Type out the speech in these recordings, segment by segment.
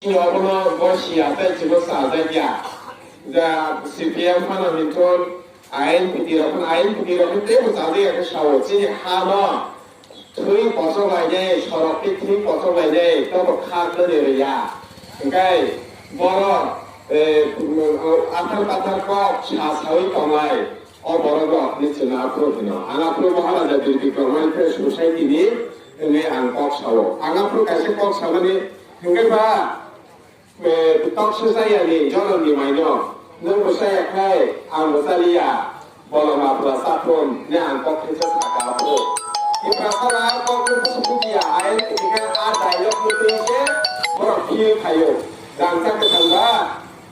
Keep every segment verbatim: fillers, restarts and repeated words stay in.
Chini obono bo siya tei chini bo chajakya. Ja C P M phano hinthun I N P T rok phano, I N P T rok phano teibo chajakya khe sao. Chini ha no thwi kochok lainai, sorok tei thwi kochok lainai, tobo kha kwrwi rwya. Hwnkhe borok, eh, athar pathar kok sa saui tonglai. O borok rok ni chwng aphuru hino. Ang aphuru Maharaja Bir Bikram Welfare Society ni hwnwi ang kok sao. Ang aphuru kaisa kok samani hwnkhe ba, eh, tok se chaya ni jorom ni maino. Nwng bo chaya khai ang bo chaliya. Bolong aphuru chathum ni ang kok khe saka aphuru. Tiprasa rok kok ni busu bujiya. Ai tiga a dialogue ni twi se borok feel khaio. Rangchak kwthang ba.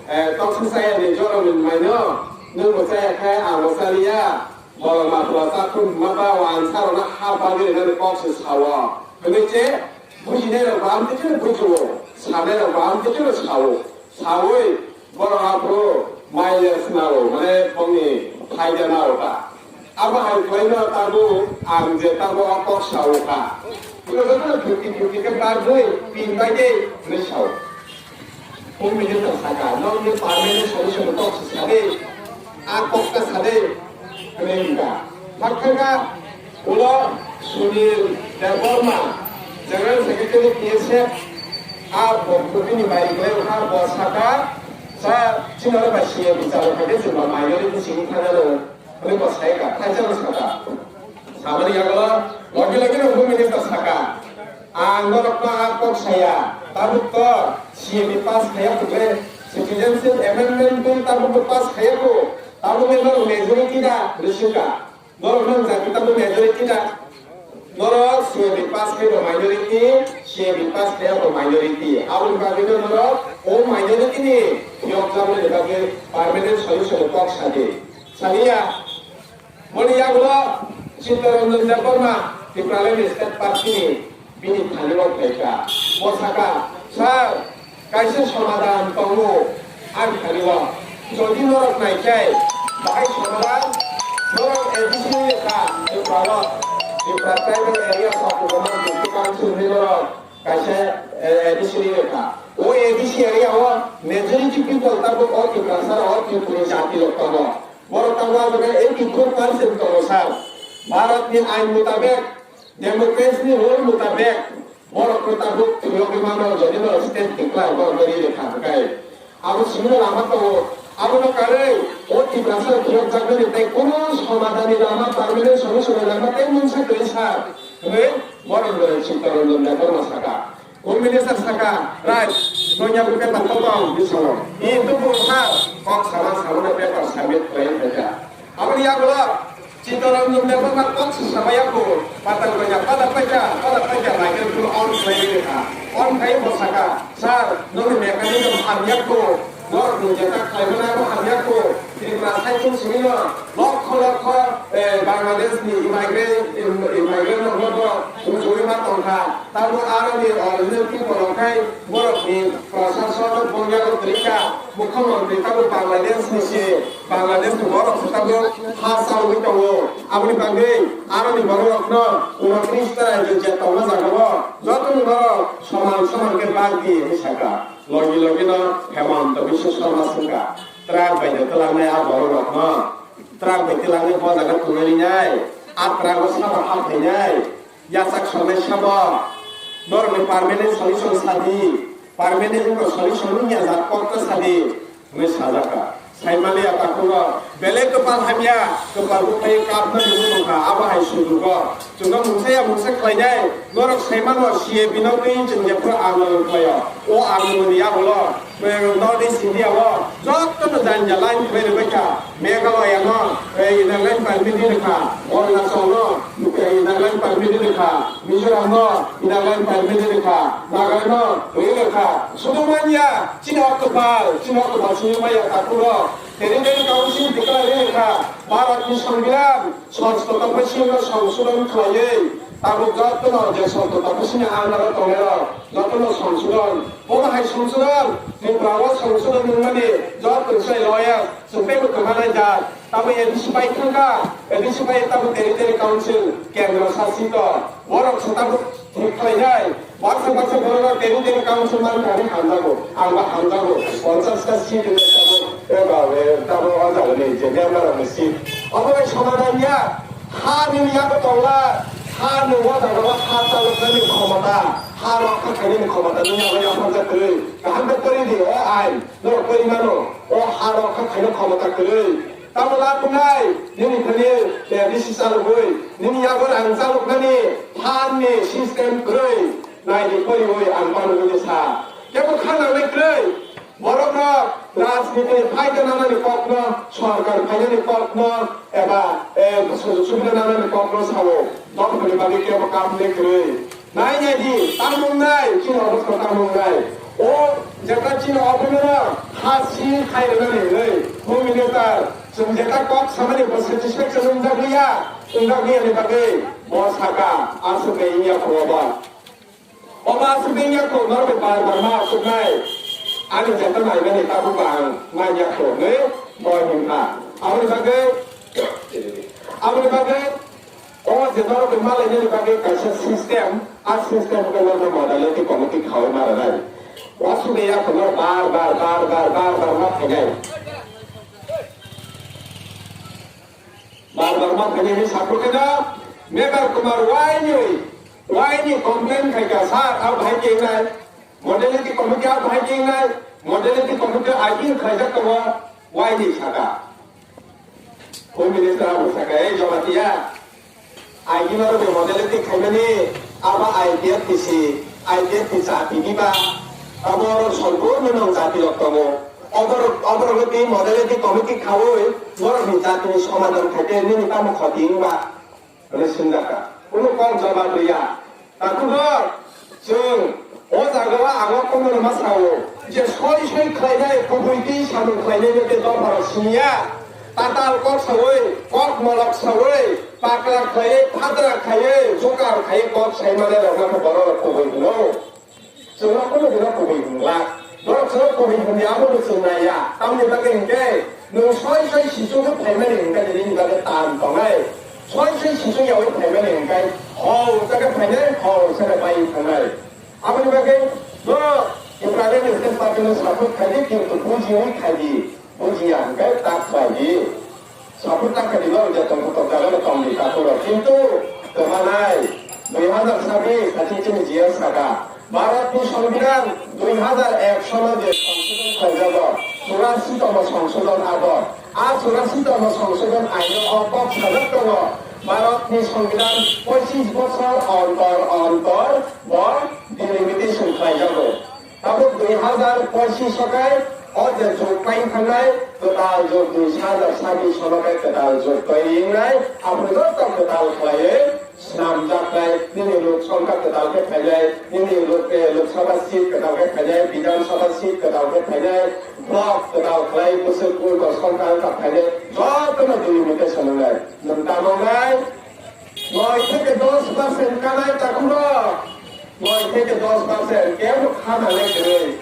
Eh, toksa saya ni jorom ni maino, nwng bo chaya khe ang bo chaliya, bolong ma pura chakhum ma ba o ang saro na ha bagwi rwnani kok se sao. Hwnwi che, bujinai rok bo ang tei kheno bujiwo, sanai rok bo ang tei kheno sao. Saui, borok aphuru mai le swnao, mane bongni phaida nao ta. Abo hai khlaino tabuk ang je tabuk o kok sao kha. Ino jotono fifty fifty khe bagwi pin bai de hwnwi sao. Home Minister saka, nokni permanent solution kok se sade, a kok ta sade, hwnwi wngkha. Hakha kha ulo Sunil Debbarma, General Secretary P S F, a bokthorni bai khlai wngkha, bo saka, sa chini oro bai C A B chalo kha khe chwng ba minority simi thangna nango. Hwnwi bo sai kha, thaisa bo saka. Samani yago logi logi no Home Minister saka, ang norok no a kok saya, tabuk to C A B pass khaya kho ble, Citizenship Amendment Bill tabuk to pass khaya kho, tabuk no norok majority da hwnwi swngkha. Norok no wngkha khe tabuk majority da. Norok C A B pass khai bo minority, C A B pass khaya bo minority. Aboni bagwi no norok o minority ni phiyok jaboni bagwi permanent solution kok sadi. Saliya, boni yagulo Chittaranjan Debbarma, Tipraland State Party ni bini thani o phaikha. Bo saka, "Sir, kaisa somadhan tongo ani thani o. Jodi norok naikhai, bahai somadhan, norok A D C ni lekha, Tripura o, Tripura Tribal Area Autonomous District Council ni norok kaisa, eh, A D C ni lekha. O A D C area o majority people tabuk o Tiprasa o Tripuri jati rok tongo." Borok tabuk o jaga eighty four percent tongo, sir. Bharat ni ain mutabek, democracy ni rule mutabek, borok no tabuk thwiyogwi mano, jodi no state declare borok no riri kha bwkhai. Abo simi lama tongo, abo no karwi o Tiprasa thwiyok jaknani tei kunu somadhan ni lama, permanent solution ni lama tei mungsa kwrwi, sir, hwnwi borok no Chittaranjan Debbarma saka. Home Minister saka, right, nonya bo paper kok tong, bisalo. Ni tu bo ha, kok sama sama na paper submit khlai khaja. Aboni yagulo, Chittaranjan Debbarma kok se sama yaku, patal kanya, pada paja, pada paja, migrant pool on khlai kha. On khai bo saka, sir, noni mechanism ham yaku, Norok ni jeta khlaimani abo hamya kho. Tripura saichung simi no lokho lokho, eh, Bangladesh ni immigrant, im-, immigrant rok no bo muchungwi ma tongkha. Tamo aro ni original people rok khai borok ni prasasok bongya rok kwrwi kha. Mukhyamantri tamo Bangladesh ni se, Bangladesh ni borok se tamo ha chawwi tongo. Aboni bagwi aro ni borok rok no unotris ta rajyo je tongma jaga o joto ni borok soman soman khe bag di hinwi sakha. Logi logi no Hemanta Biswa Sarma swngkha, truck bai de twlangnai a borok rok no, truck bai twlangnai bo jaga tongwi rinai, a truck o sabo haphainai, yachak songnai sabo, norok ni permanent solution sadi, permanent wngkha solution wngya jak kok ta sadi, hwnwi sajak kha. Saimaliya takhuk rok, belai kwpal hamya, kwpal buphai kapna nungwi tongkha, abo hai sujugo. Chwngno mungsa ya mungsa khlainai, norok saimano C A B no twi chwng jephru andolon khlaio. O andolon ni yagulo, eh, North East India o jotono janja line khlai rwbaikha. Meghalaya no, eh, inner line permit rwkha. Arunachal no, eh, inner line permit rwkha. Mizoram no inner line permit rwkha, Nagaland no rwkha. Sudo manya, chini o kwpal, chini o kwpal simi maya takhuk rok. Territorial Council declare rwkha, Bharat ni Songbidan, Sanskrit Council no songsodon khlaiwi, tabuk jotono je Sanskrit Council ni under o tongnai rok, jotono songsodon. Bono hai songsodon, Tripura o songsodon wngmani, joto sai lawyer, chwng teibo kwmanai jat. Tamo A D C bai thangkha, A D C bai tamo territory council, kendro sasito, borok se tamo thik khlainai, baksa baksa borok territory council man kani hamjago, ang ba hamjago, ponchash ta seat ni tamo, e ba, e, tamo o jaga ni je member ni seat. Obo bai somadan ya, ha ni yago tongla, ha ni o jaga o ha chaloknani khomota, ha rokha khainani khomota, nini yago yapharjak kwrwi, kaham khe kwrwi di, o ain, norok kwrwi mano, o ha rokha khaina khomota kwrwi. Tamo lapunai, nini thani, eh, bisi chalugwi, nini yago ang chaluknani phan ni system kwrwi, nai di poriwi ang panugwi sa. Kebo khananai kwrwi, borok no rajniti phaida nanani kokno, sorkar phainani kokno, eba, eh, sujuk subida nanani kokno sao, dophani bagwi kebo kapnai kwrwi. Nai nai di, tamung nai, chini obostha tamung nai. O jeta chini ophimano ha si khai rwnani hwnwi, Home Minister, chwng jeta kok samani bo satisfaction wngjakliya, wngjakliya ni bagwi bo saka, aswk bai wngya kho obo. Obo aswk bai wngya kho, norok bai bar bar ma aswk nai. Ani jeta naimani tabuk bo ang naiya kho hwnwi bo hwnkha. Aboni bagwi, aboni bagwi, O je norok bai malainani bagwi kaisa system, a system khe norok modality committee khaui ma rwnai. Wasugwi ya phano bar bar, bar bar, bar bar ma phainai. Bar bar ma phainai hwnwi saphuru khe no Mebar Kumar waini, waini complain khai kha, sir, abo hai khe wngnai, modality committee abo hai khe wngnai, modality committee agee khlaijak tongo, waini saka. Home Minister abo saka, "Ei Jamatia, agee norok bai modality khaimani abo I P F T C, I P F T C jati ni ba, abo oro sompurno nwng jati rok tongo. Oborok, oborok ni modality committee khaui borok ni jati ni somadan khaikhe nini tamo khoti wngba?" Hwnwi swngjak kha. Kunu kok jawab rwya. Takhukgo chwng o jagao ang o kono rwma sao je soi soi khlainai, kubui twi samung khlainai no tei dopharok siniya. Tatal kok saui, kok molok saui, pakla khlaiwi, phadra khaiwi, jokar khaiwi kok sai manai rok no khe borok rok kubui hwno. Chwngno kunu guna kubui hwnla. Norok chwngno kubui hwnwi abono chwng naiya. Tamni bagwi hwnkhe nwng soi soi sichugwi phaimani hwnkhe nini bagwi tam tongnai. Soi soi sichung yaui phaimani hwnkhe hor sakhe phainai, hor sakhe bai thangnai. Aboni bagwi no Tipraland State Party no support khaidi, kintu bujiwi khaidi. Bujiya hwnkhe tak khlaidi. Support ta khaidi no je tong kotor jaga no tongdi takhuk rok. Kintu kwmanai dui hazar sabbish aching chini G S saka Bharat ni Songbidan dui hazar ek sono je songsodon khaijago, churasi tomo songsodon abo. A churasi tomo songsodon aino o kok sajak tongo, Bharat ni Songbidan pochis bochor ontor ontor bo delimitation khlaijago. Tabuk dui hazar pochis sokai o je jug paing thangnai, kwtal jug dui hazar sabbish sono khe kwtal jug twi wngnai, aphuru joto kwtal khlaiwi swnamjaknai, nini lok songkha kwtal khe phainai, nini lok, eh, Lok Sabha seat kwtal khe phainai, Bidhan Sabha seat kwtal khe phainai, block kwtal khlai bwswk urko songkha wngkha phainai, jotono delimitation wngnai. Nwng tamo wngnai? Noi theke dos percent kanai takhuk rok. Noi theke dos percent kebo kha nangnai kwrwi.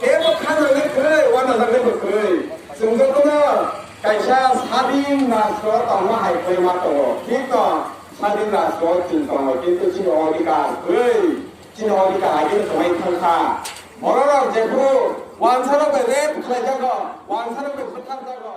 Kebo kha nangnai kwrwi, uanajaknai bo kwrwi. Chwng jotono kaisa sadin rastro tongma hai khlai ma tongo. Thik no, sadin rastro chwng tongo, kintu chini odhikar kwrwi. Chini odhikar agini kwmai thangkha. Bororok jephuru wansarok bai rape khlaijago, wansarok bai butharjago.